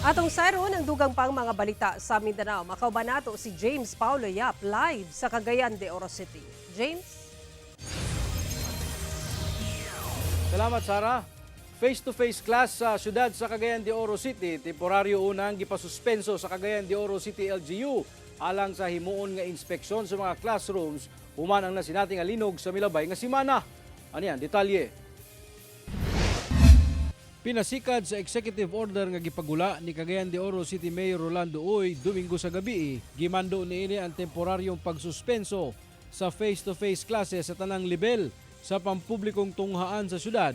Atong sayron ang dugang pang mga balita sa Mindanao. Makauban nato si James Paulo Yap live sa Cagayan de Oro City. James? Salamat, Sara. Face-to-face class sa siyudad sa Cagayan de Oro City, temporaryo unang gipasuspenso sa Cagayan de Oro City LGU alang sa himuon nga inspeksyon sa mga classrooms human ang nasinati nga linog sa milabay nga simana. Ano yan? Detalye. Pinasikad sa executive order nga gipagula ni Cagayan de Oro City Mayor Rolando Uy Domingo sa gabi, gimando niini ang temporaryong pagsuspenso sa face-to-face klase sa tanang level sa pampublikong tunghaan sa syudad.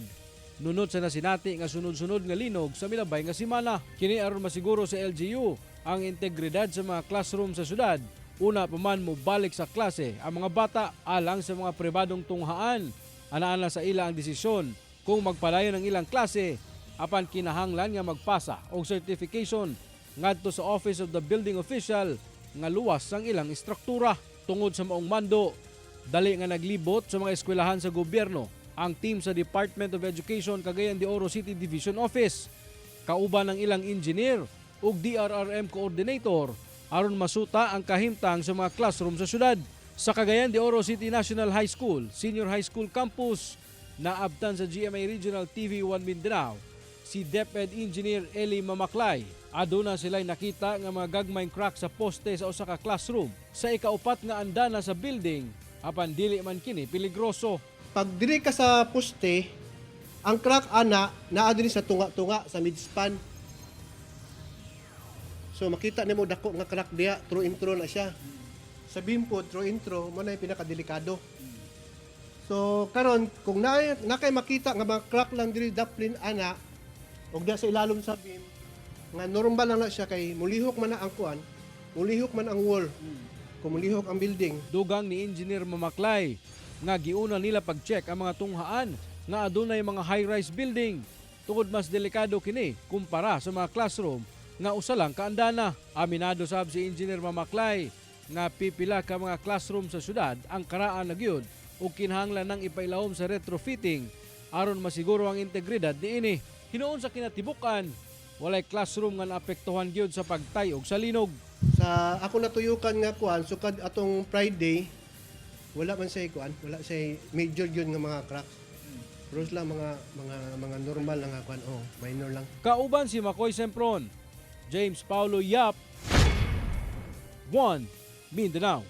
Nunot sa nasinati nga sunod-sunod nga linog sa milabay nga simana. Kini aron masiguro sa LGU ang integridad sa mga classroom sa syudad. Una pa man mobalik sa klase ang mga bata alang sa mga pribadong tunghaan. Anaa sa ila ang desisyon kung magpadayon ang ilang klase apan kinahanglan nga magpasa og certification ngadto sa Office of the Building Official nga luwas ang ilang istruktura. Tungod sa maong mando, dali nga naglibot sa mga eskwelahan sa gobyerno ang team sa Department of Education Cagayan de Oro City Division Office kauban ng ilang engineer ug DRRM coordinator aron masuta ang kahimtang sa mga classroom sa syudad. Sa Cagayan de Oro City National High School, Senior High School Campus, naabtan sa GMA Regional TV 1 Mindanao si DepEd Engineer Eli Mamaklay. Aduna sila'y nakita nga mga gagmayng crack sa poste sa usa ka classroom sa ikaupat nga andana sa building apan dili man kini peligroso. Pag diri ka sa poste, ang crack ana naa diri sa tunga-tunga sa midspan. So makita nimo dako nga crack diha, through intro na siya. Sa beam po, through intro, mo na yung pinakadelikado. So karon kung na kay makita nga mga crack lang diri daplin ana ug da sa ilalom sa beam nga normal lang na siya kay mulihok man na ang kuan, mulihok man ang wall. Kung mulihok ang building, Dugang ni Engineer Mamaklay nga giuna nila pag-check ang mga tunghaan nga adunay mga high-rise building tungod mas delikado kini kumpara sa mga classroom nga usa lang kaandana. Aminado sab si Engineer Mamaklay nga pipila ka mga classroom sa syudad ang karaan na gyud ug kinahanglan nang ipailawom sa retrofitting aron masiguro ang integridad niini. Hinuon sa kinatibuk-an, walay classroom nga naapektuhan gyud sa pagtayog sa linog. Sa ako natuyukan nga kuan sukad atong Friday, wala man say kuan, wala say major yun nga mga cracks. Pero lang mga normal lang nga kuan, oh, minor lang. Kauban si Makoy Sempron, James Paulo Yap, 1 Mindanao.